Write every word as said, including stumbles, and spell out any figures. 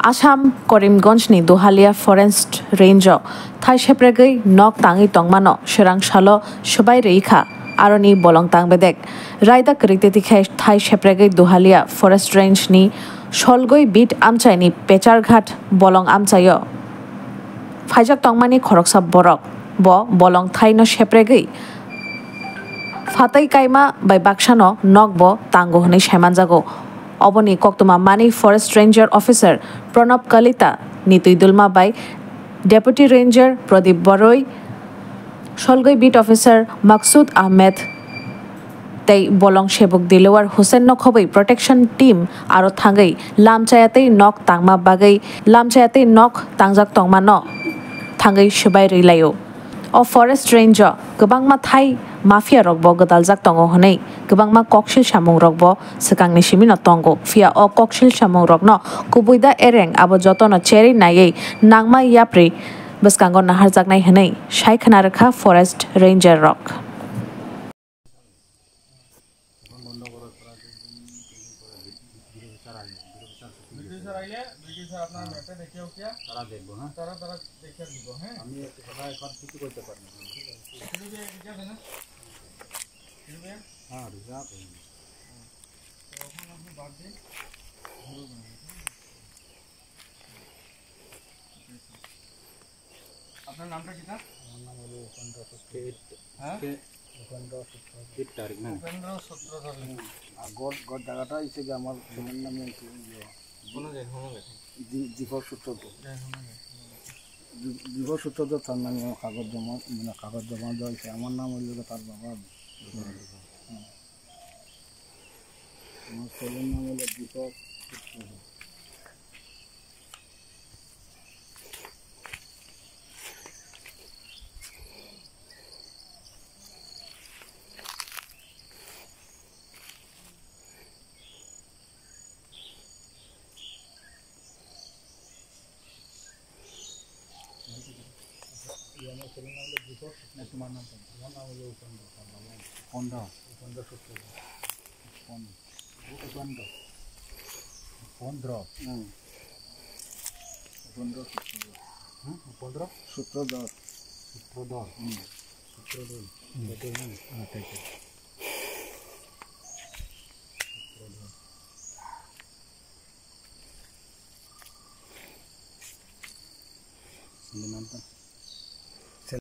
Assam Karimganj ni Duhalia Forest Range o thai sepregwi nok tangwi tongmano swrang salo swbai rwi kha, aroni bolong tang bedek. Raida kwrwi titi khe thai sepregwi Duhalia Forest Range ni Solgoi beat amchai ni Pecharghat bolong amchai o phaijak tongmani khoroksa borok bo bolong thai no sepregwi phatwi kaima bai baksano nokbo tango hwnwi saimanjago. Oboni koktwma manwi Forest Ranger Officer Pranab Kalita ni twidulma bai Deputy Ranger Pradip Boroi, Solgoi Beat Officer Maksud Ahmed tei bolong sebuk Dilawar Hussain no khobwi protection team aro thangwi lamchaya tei nok tangma bagwi lamchaya tei nok tangjak tongmano thangwi swbai rwi laio. O Forest Range o kwbangma thai mafia rokbo gwdaljak tongo hwnwi kwbangma koksil samungrokbo swkangni simino tongo, phiya o koksil samungrokno kubui da ereng abo jotono cherwi naiwi nangma yapri bwskango naharjaknai hwnwi sai khna rwkha Forest Ranger rok. British sir আইলে, British sir আপনার ম্যাপে দেখিয়ে উঠিয়া তারা দেখবো, হ্যাঁ? তারা, তারা দেখিয়ে দিব, হ্যাঁ? আমি সবাই এখন কিছু করতে পারি না। ফিরোজে এদিকে আছে না? ফিরোজে? হ্যাঁ, রিজার্ভ হয়ে গেছে। তো এখন আপনি বাদ দিন। আপনার নামটা কিতা? আমার নাম হলো উপেন্দ্র সূত্রধর। হ্যাঁ? কে? উপেন্দ্র সূত্রধর। কি তারিখ না? উপেন্দ্র সূত্রধর। হুম। আর গড়, গড় জায়গাটা হচ্ছে কি আমার ছেলের নামে হচ্ছে ইয়ে, কোনো জায়গা, কোনো জায়গা। দি-, দীপক সূত্রধর। হ্যাঁ, কোনো জায়গা। দি-, দীপক সূত্রধর তার নামে আমার কাগজ জমা, মানে কাগজ জমা দেওয়া হয়েছে। আমার নাম হইল গিয়ে তার বাবা। হুম। হুম। আমার ছেলের নাম হলো দীপক সূত্রধর। তোমার নাম কি? আমার নাম হলো উপেন্দ্র। পনেরো। উপেন্দ্র সূত্রধর। পনেরো। উপেন্দ্র। পনেরো। হুম। উপেন্দ্র সূত্রধর। হুম? পনেরো? সূত্রধর। সূত্রধর। হুম। সূত্রধর। হুম। সূত্রধর। আচ্ছা, আচ্ছা।